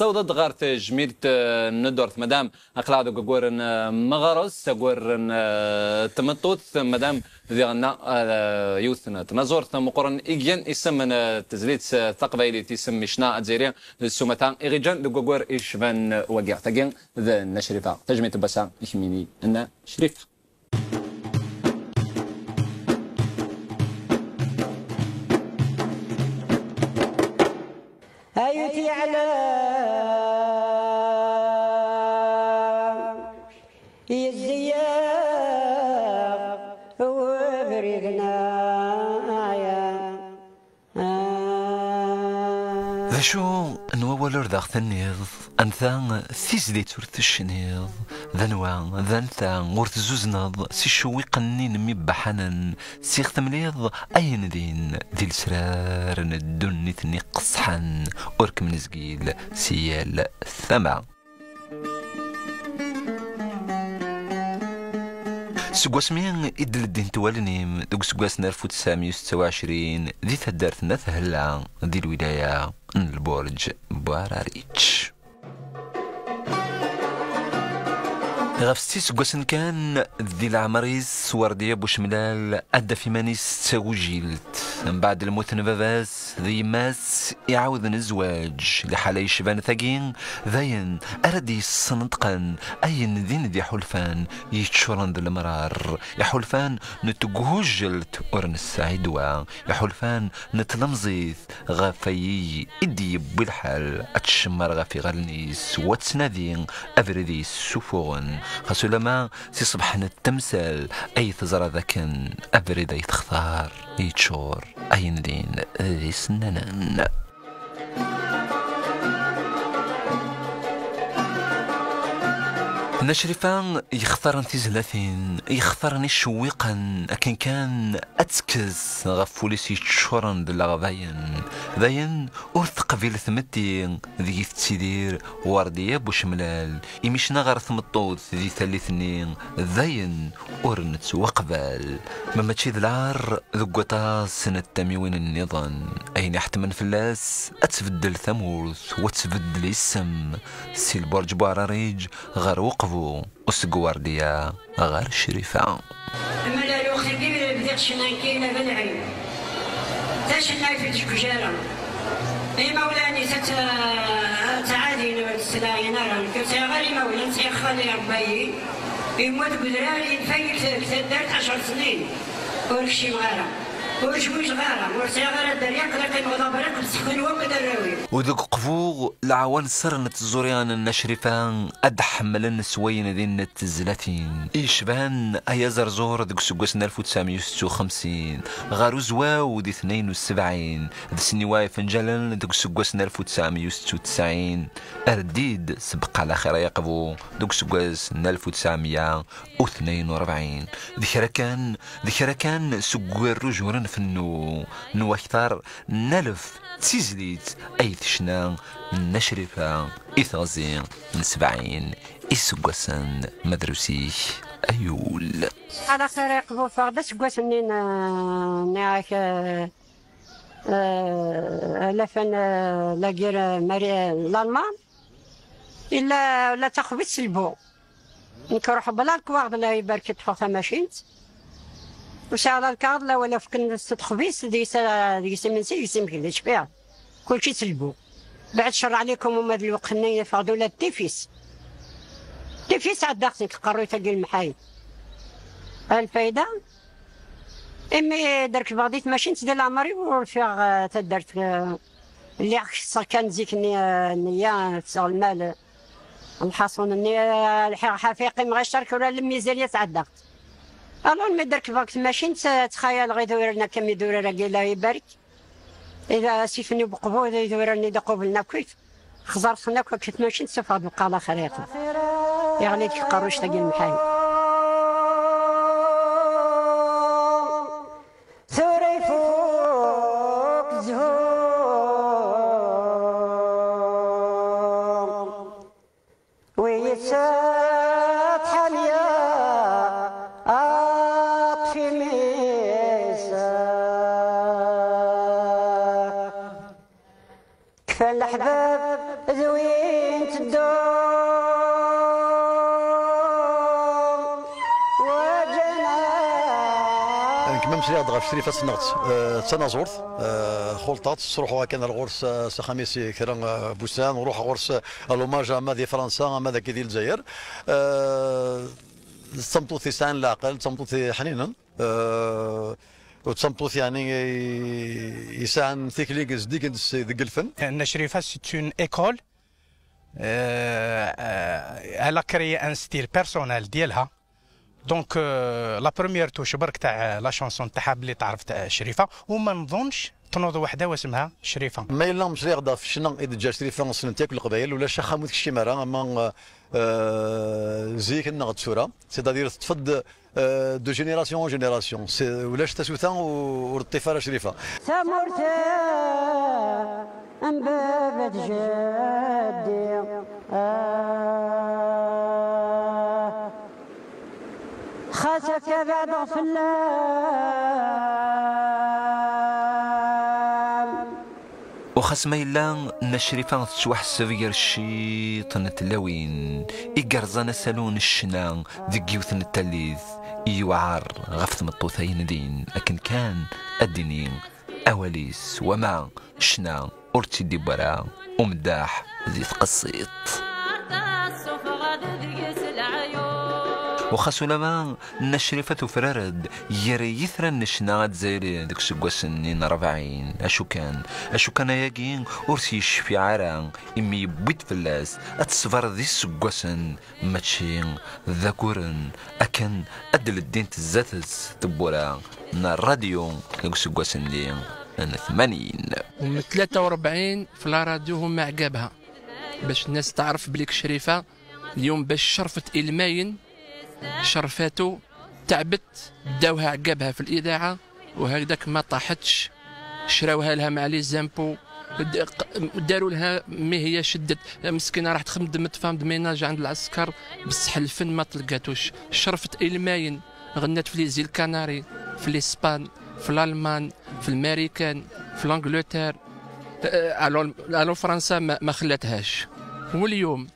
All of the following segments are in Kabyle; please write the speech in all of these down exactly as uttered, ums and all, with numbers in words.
Tawḍeḍ ɣer tejmilt, eh, n ddurt, madam. Aql-aɣ deg waggur n, eh, meɣres, aggur n, eh, tmeṭṭut, madam. Diɣenna, eh, yiwet n tnaẓurt meqqren i igan isem n, eh, tezlit, eh, taqbaylit, isem n ccna azzayri, s umata i ɣ-iǧǧan deg waggur icban wagi. Tagi d Nna Crifa. Tajmilt n wass-a i kemmini, Nna Crifa. Ay utiɛla yezzi-yaɣ ubrid-nneɣ. D acu n wawal ur d aɣ-tenniḍ? Anta tizlit ur tecniḍ? D anwa, d anta ur tezzuzneḍ si ccewwiqen-nni n mi bbaḥanen? Si ɣ-temliḍ ayen din di lesrar n ddunit-nni qeṣḥen, ur kem-nezgil si yal tama. Seg wasmi i d-leddint wallen-im deg useggas n alef u tesɛemya u setta u ɛecrin di taddart n At Hella di lwilaya n Lburǧ Buɛrariǧ. Ɣef setta iseggasen kan di leɛmer-is, Werdiya Bucemlal ad d-taf iman-is d tagujilt. Mbeɛd lmut n baba-s d yemma-s, iɛawden zzwaǧ. Liḥala yecban tagi, d ayen ara d-yessenṭqen ayen din d iḥulfan yeččuren d lemrar, iḥulfan n tgujelt ur nesɛi ddwa, iḥulfan n tlemẓit ɣef ayi i d-yewwi lḥal ad tcemmer ɣef iɣallen-is, wa tettnadi abrid yessufuɣen, xas ulama si ṣṣbeḥ n temsal ay teẓra dakken abrid ay textar yeččur ayen din d isennanen. Nna Crifa yextaren tizlatin, yextaren icewwiqen akken kan ad tekkes ɣef wul-is yeččuren d leɣbayen. Dayen, ur teqbil tmetti deg i tettidir Werdiya Bucemlal, imi ccna ɣer tmeṭṭut di tallit-nni dayen ur nettwaqbal. Ma mačči d lɛar deg waṭas n tamiwin nniḍen, ayen iḥetmen fell-as ad tbeddel tamurt, wa tbeddel isem, si Lburǧ Buɛrariǧ ɣer Uqbu, u seg Werdiya ɣer Crifa. Ama lweqt-agi bdiɣ ccna kan d lɛib. Tacennayt ur tguǧ ara. Imawlan-is ad tt-, ad ttɛadin, ur tt-slaɣin ara. Nekk ur sɛiɣ ara imawlan, sɛiɣ xali iṛebba-yi. Yemmut deg udrar, yenfa-yi deg taddart ɛecṛ snin. Ur kcimeɣ ara. Ur zwiǧeɣ ara. Ur sɛiɣ ara dderya, aql-i qqimeɣ d abriq, beṣṣeḥ kunwi akk d arraw-iw. U deg Uqbu, leɛwanser n tẓuri n Nna Crifa ad ḥemmlen s wayen din n tezlatin. Yecban ay aẓerẓur deg useggas n alef u tesɛemya u setta u xemsin, ɣer Uzwaw di tnayen u sebɛin, d Sniwa Ifenǧalen deg useggas n alef u tesɛemya u setta u tesɛin, Erdid Sebqa Laxir ay Aqbu deg useggas n alef u tesɛemya u tnayen u rebɛin. D kra kan, d kra kan seg warruj ur nfennu, n wakter n alef d tizlit ay tecna Nna Crifa i teɣzi n sebɛin iseggasen, ma drus-ik ay ul. Ala xir iqbufeɣ-d aseggas-nni n, nniɣ-ak, eh, eh, alafen, eh, la guerre, eh, Mari-, eh, Lalman. Illa la taxbitt s lbu. Nekk ruḥ bla lkaɣeḍ, la ibarek ṭṭfeɣ tamacint. Ur sɛiɣ la lkaɣeḍ, la wala fken s texbizt, deg-s, deg-s imensi, deg-s imekli, cfiɣ. Kulci s lbu. Beɛd ccer ɛlikum, uma d lweqt-nni yeffeɣ-d ula d tifis. Tifis ɛeddaɣ-tent deg tqerruyt-agi lemḥayed. A lfayda. Imi d-rekbeɣ di tmacint di leɛmer-iw ur rfiɣ, eh, taddart, eh, lliɣ kesseɣ kan zik-nni, eh, nniya, kesseɣ lmal, eh, lḥaṣun-nni, eh, lḥiɣ ḥafi, qqimeɣ icer kra lemizan i sɛeddaɣ. Alors mi d-rekbeɣ deg tmacint, eh, ttxayaleɣ idurar-nni akka mi d urar-agi la ibarek. Ila asif-nni ubeqbu, d idurar-nni d-iqublen akkit. Xẓer-ten akk akka tmacint, sufeɣ-d uqal axir. Yeɣli-d deg tqerruct-agi lemḥay. Tura ifuk zzhu. Wi yettatḥan ya aṭṭef imi-s. Kfan leḥbab d wi Nekk ma msliɣ-d ɣef Crifa, ssneɣ-tt, eh, d tanaẓurt, eh, xulṭeɣ-tt, ttruḥuɣ akken ar ɣur-s, eh, s axxam-is i kra, eh, n wussan, ruḥeɣ ɣur-s, eh, à l'hommage ama di Fransa ama dagi di Lezzayer. Eh, d tameṭṭut yesɛan leɛqel, d tameṭṭut iḥninen, eh, u d tameṭṭut yeɛni i-, yesɛan tikli zeddigen s-, deg lfen. Nna Crifa, c'est une école, euh, euh, elle a créé un style personnel ديالها. Donc, euh, la première touche برك تاع la chanson تاعها بلي تعرف تاع شريفة، وما نظنش تنوض وحدة واسمها شريفة. Ma yella msliɣ-d ɣef ccna i d-teǧǧa Crifa ssnen-t yakk Leqbayel, ulac axxam ur tekcim ara, ama, euh, zik neɣ d tura. C'est-à-dire teṭṭef-d, euh, de génération en génération. C'est, ulac tasuta u-, ur teṭṭif ara Crifa. Tamurt n baba d jeddi, ah, xas akka beɛdeɣ fell-am. U xas ma yella Nna Crifa tettwaḥseb gar ciṭ n tlawin i yerẓan asalu n ccna deg yiwet n tallit, yewɛer ɣef tmeṭṭut ayen din akken kan ad d-tini awal-is, wama ccna ur tt-id-iwwi ara umeddaḥ di tqeṣṣiṭ. U xas ulama Nna Crifa tufrar-d gar yitran n ccna azzayri deg useggas-nni n rebɛin, acu kan, acu kan ayagi ur s-yecfiɛ ara, imi yewwi-d fell-as ad teṣber d iseggasen, mačči d aguren, akken ad d-leddint zdat-s tewwura n ṛṛadyu deg useggas-nni n tmanyin. ومن ثلاثة وأربعين في la radio هما عقابها، باش الناس تعرف بليك شريفة اليوم باش شرفت إلماين، شرفاتو، تعبت، داوها عقابها في الإذاعة، وهكذاك ما طاحتش. شراوها لها مع les impôts، د-، ق-، داروا لها مي هي شدت. مسكينة راح تخدم د femme de ménage عند العسكر، بصح الفن ما تلقاتوش. شرفت إلماين، غنات في les îles Canaries، في l'Espagne، في l'Allemagne، في الماريكان، في l'Angleterre، آه، آه، الو، الو فرنسا ما، ما خلاتهاش. واليوم،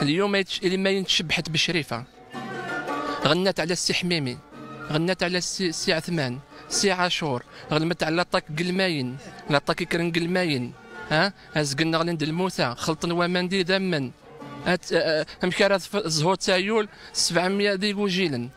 اليوم يتش-، إلماين تشبحت بشريفة. غنات على السي حميمي، غنات على السي، السي عثمان، السي عاشور، غنمت على لاطاك قلماين، لاطاك يكرن قلماين، ها؟ أزقن نغلين د الموتى، خلطن ومندي ذمن. أت-، أ-، أ-، أمك راه تف-، زهور تايول، سبعمية ديك وجيلن.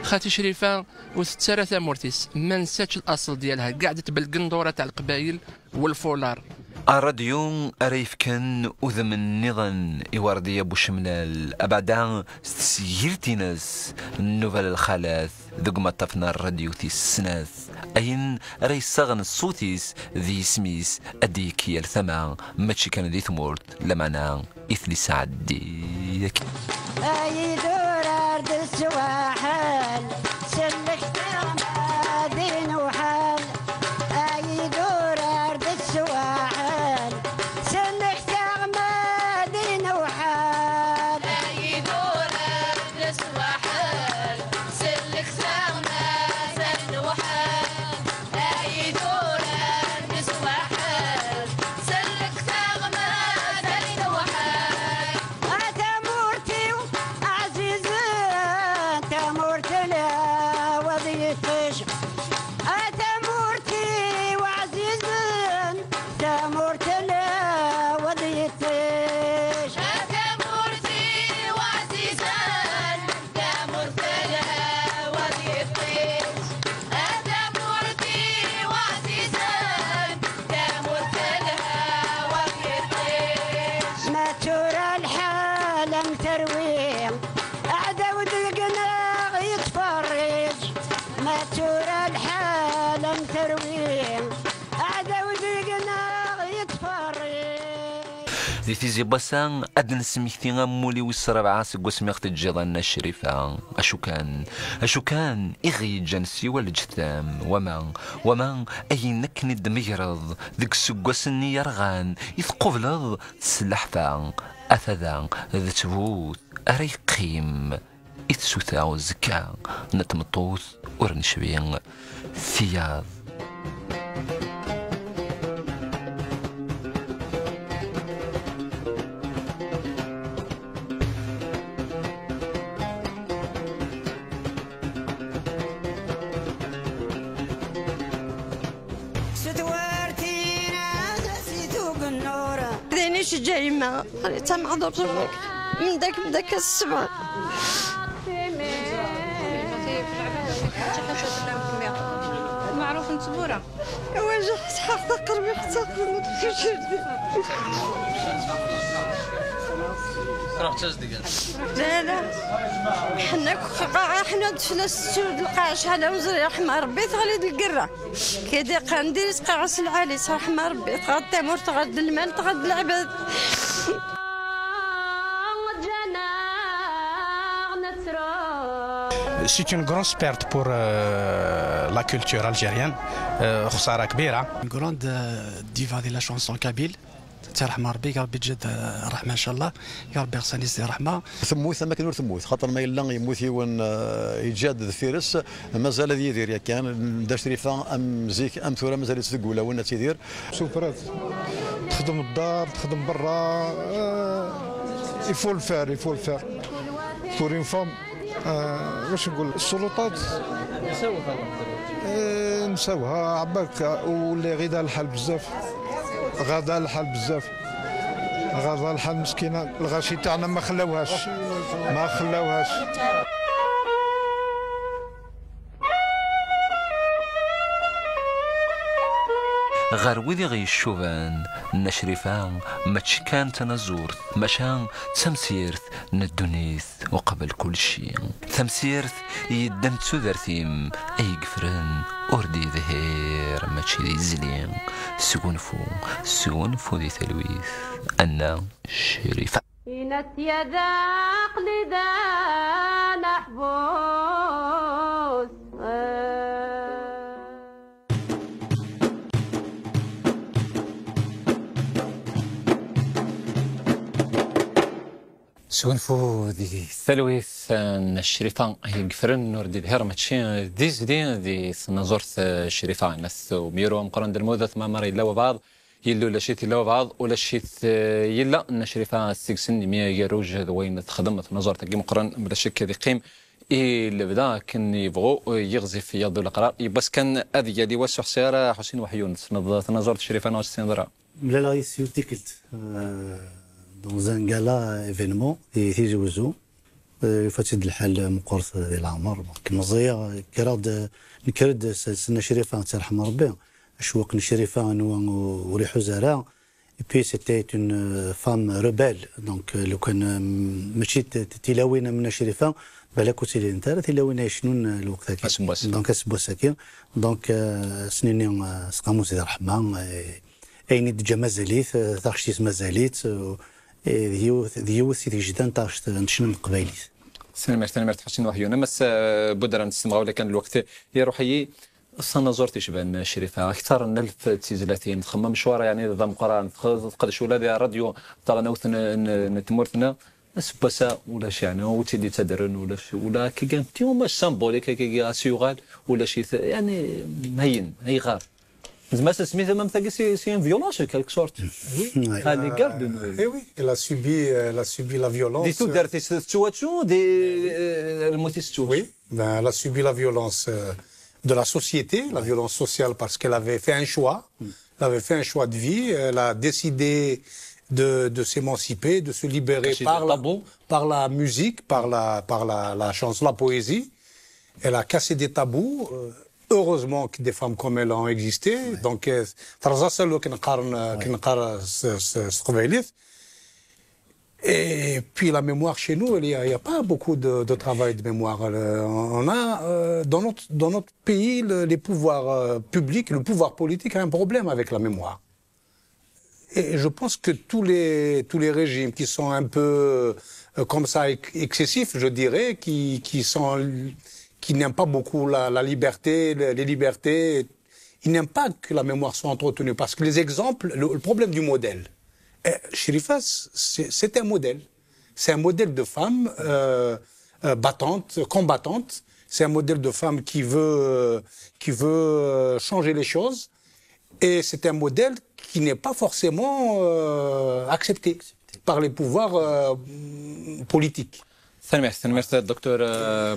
خاتي شريفة وتتسرى ثمورتيس، ما نساتش الأصل ديالها، قعدت بالقندورة تاع القبايل والفولار. الراديو أريفكن أذم نظن إوردية بوشملال، أبعدا ستسيرتينس النوفال الخالات، ذوق ما طفنا الراديو تي السنات. Ayen ara yessaɣen ṣṣut-is d yisem-is ad d-yekk yal tama, mačči kan di tmurt, lameɛna i tli sɛeddi. Ay idurar d swaḥel, sellek tiɣmad i nuḥal. Ay idurar d swaḥel, sellek tiɣmad i nuḥal. Ay idurar d swaḥel, sellek tiɣmad i nuḥal. Ay idurar d swaḥel, sellek tiɣmad i nuḥal. A tamurt-iw ɛzizen, tamurt n lɛawed yiṭij. A tamurt-iw ɛzizen, tamurt n lɛawed yiṭij. A tamurt-iw ɛzizen, tamurt n lɛawed yiṭij. A tamurt-iw ɛzizen, tamurt n lɛawed yiṭij. Ma tura lḥal am terwi, aɛdaw deg-neɣ yettferriǧ. Ma tura lḥal am terwi, aɛdaw deg-neɣ yettferriǧ. Di tizi n wass-a, ad d-nesmekti amulli wis rebɛa seg wasmi i ɣ-teǧǧiḍ a Nna Crifa. Acu kan, acu kan i ɣ-yeǧǧan siwa leǧtam, wama, wama ayen akken i d-tmegreḍ deg useggas-nni yerɣan i tqubleḍ s leḥfa, ata da d ttbut ara yeqqim i tsuta uzekka n tmeṭṭut ur necbi tiyaḍ. جاي ما خليتها معذور زوج. من داك من داك السبع. معروف نتبورة. واجه سحق قلبي حتى قلبي. راه تزدقات. لا لا. حنا ك- حنا دفنا السود القاع شحال وزري رحمة ربي تغلي القرة. كيدي قنديل تقعس العالي رحمة ربي تغطي مور تغد المال تغد العباد. C'est une grosse perte pour euh, la culture algérienne. Euh, خسارة كبيرة. Une grande euh, diva de la chanson kabyle. ترحم ربي يا ربي تجد الرحمه ان شاء الله. يا ربي غسان يزدي رحمه. تموت اما كان ور تموت خاطر ما الا يموت يون آه، يتجاد دفيرس. مازال هذا يدير يا كان دا شريفه ام زيك ام ثوره مازال يتدق ولا وين تيدير. سوبرات تخدم الدار تخدم برا. Il faut le faire il faut le faire. Pour une femme آه، واش نقول السلطات. آه، نساوها عباك. واللي غدا الحال بزاف. غدا الحال بزاف. غدا الحال مسكينه الغاشي تاعنا ما خلاوهاش. ما خلاوهاش. Ɣer wid i ɣ-yeccuban, Nna Crifa mačči kan d tanaẓurt, maca d tamsirt n ddunit uqbel kulci. Tamsirt yeddan d tudert-im ay yeffren ur d-yedhir mačči d izli. Sgunfu, sgunfu di talwit a Nna Crifa. Ini-as yad aql-i d ameḥbus. Sgunfu di talwit n Crifa ay yeffren ur d-yedhir mačči d izli di tnaẓurt. Crifa Nna At Umiru ameqqran d lmud at Maɛmer yella wabɛaḍ. Yella ulac-it yella wabɛaḍ ulac-it yella. Nna Crifa seg-sen imi agerruj d wayen texdem tnaẓurt-agi meqqren bla ccek ad iqqim i lebda akken yebɣu yiɣzif yaḍ uleqrar yiwwas kan ad yali wass ur ḥṣiɣ ara Ḥusin Weḥyun tessneḍ tnaẓurt Crifa neɣ ur tessineḍ ara. Mlaleɣ yis yiwet tikkelt dans un gala événement di Tizi Wezzu. Yufa-tt-id lḥal meqqret di leɛmer. Meẓẓiyeɣ kkreɣ-d nekker-d s Nna Crifa tirḥem Rebbi. Acwaq n Crifa anwa ur iḥuz ara. Et puis c'était une femme rebelle donc lukan mačči d tilawin am Nna Crifa balak ur ttilint ara tilawin ay icnun lweqt-agi. Aseggas-agi donc aseggas-agi. Donc s nini s qamus di ṛṛeḥma. Ayen i d-teǧǧa mazal-it taɣect-is mazal-itt. D yiwet d yiwet si tgejda n taɣect n tecna n teqbaylit. Tanemmirt tanemmirt Ḥusin Weḥyun. A Mass Budran s temɣawla kan lweqt iruḥ-iyi. Tanaẓurt icban Crifa akteṛ n alef d tizlatin txemmem ccwar yeɛni d ameqqran teqdec ula di ṛṛadyu taɣelnawt n tmurt-nneɣ. Aseggas-a ulac yeɛni ur tt-id-yettaddren ulac ula akka kan ti uma symbolique akka ɣas yuɣal ulac-it yeɛni ayen ayɣer. Zma s asmi tamam tagi c'est une violence quelque sorte. Oui. Eh oui, elle a subi, elle a subi la violence. Di tudert-is tettwattu di lmut-is tettwattu. Oui, ben, elle a subi la violence de la société, la violence sociale parce qu'elle avait fait un choix. Elle avait fait un choix de vie. Elle a décidé de, de s'émanciper, de se libérer par la, par la musique, par la, par la, la chanson, la poésie. Elle a cassé des tabous. Heureusement que des femmes comme elle ont existé. Donc, terẓa asalu akken qqaren akken qqar s teqbaylit. Et puis la mémoire chez nous, il n'y a, a, pas beaucoup de, de, travail de mémoire. On a euh, dans, notre, dans notre pays le, les pouvoirs euh, publics, le pouvoir politique a un problème avec la mémoire. Et je pense que tous les, tous les régimes qui sont un peu euh, comme ça excessifs, je dirais, qui, qui, sont, qui n'aiment pas beaucoup la, la liberté, les, les libertés, ils n'aiment pas que la mémoire soit entretenue. Parce que les exemples, le, le problème du modèle, euh, Sherifa, c'est un modèle. C'est un modèle de femme euh, euh, battante, combattante. C'est un modèle de femme qui veut, qui veut changer les choses. Et c'est un modèle qui n'est pas forcément euh, accepté par les pouvoirs euh, politiques. Tanemmirt, tanemmirt Docteur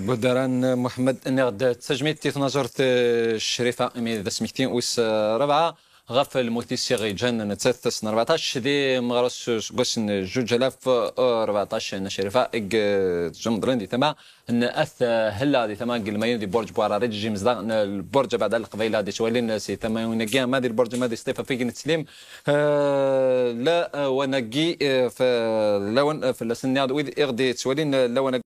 Budran Mohamed. Nniɣ-d d tajmilt i tnaẓurt Crifa imi d asmekti wis rebɛa. ɣef lmut-is i ɣ-yeǧǧan nettat ass n rbeɛṭac di meɣres useggas n zuǧ alaf u rbeɛṭac, Nna Crifa i yettjemḍlen di tama n At Hella di tama n Yelmayen di Burǧ Buɛrariǧ, imezdaɣ n Lburǧ abeɛda Leqbayel ad yettwalin si tama-agi ama di Lburǧ ama di Sṭif Afig n Ttlim. Eh, lawan-agi, eh, f-, lawan, eh, fell-asen nniɣ-d wid i ɣ-d-yettwalin, eh, lawan-agi.